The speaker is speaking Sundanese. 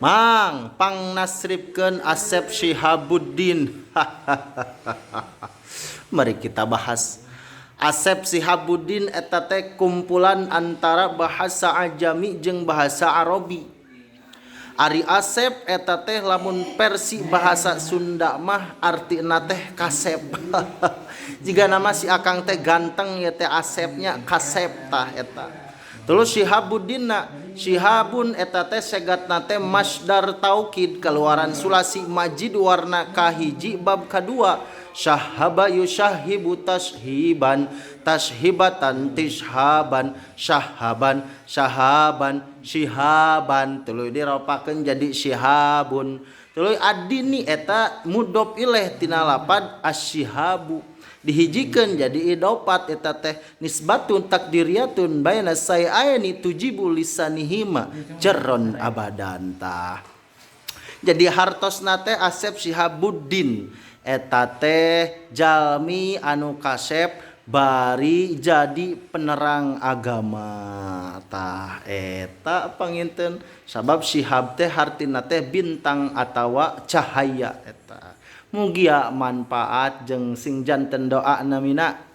Mang pangnasribkeun Asep Syihabuddin. Mari kita bahas. Asep Syihabuddin eta teh kumpulan antara bahasa Ajami jeung bahasa Arabi. Ari Asep eta teh lamun versi bahasa Sunda mah artina teh kasep. Jika nama si Akang teh ganteng ya teh Asepnya kasep tah eta. Terus Syihabuddin na Syihabun eta teh segatna teh masdar taukid keluaran sulasi majid warna kahiji bab kadua syahaba yushahibu tashiban tashibatan tishaban syahaban syahaban syihaban tuluy diropakeun jadi syihabun tuluy adini eta mudhof ilaih tina lapad asyihabu dihijikeun jadi idopat eta teh nisbatun takdiriyatun baina sai'aini tujibu lisanihima jarron abadan tah. Jadi hartosna teh Asep Syihabuddin eta teh jalmi anu kasep bari jadi penerang agama tah eta panginten sabab syihab teh hartina teh bintang atawa cahaya eta. Mugia manfaat jeung sing janten doa namina.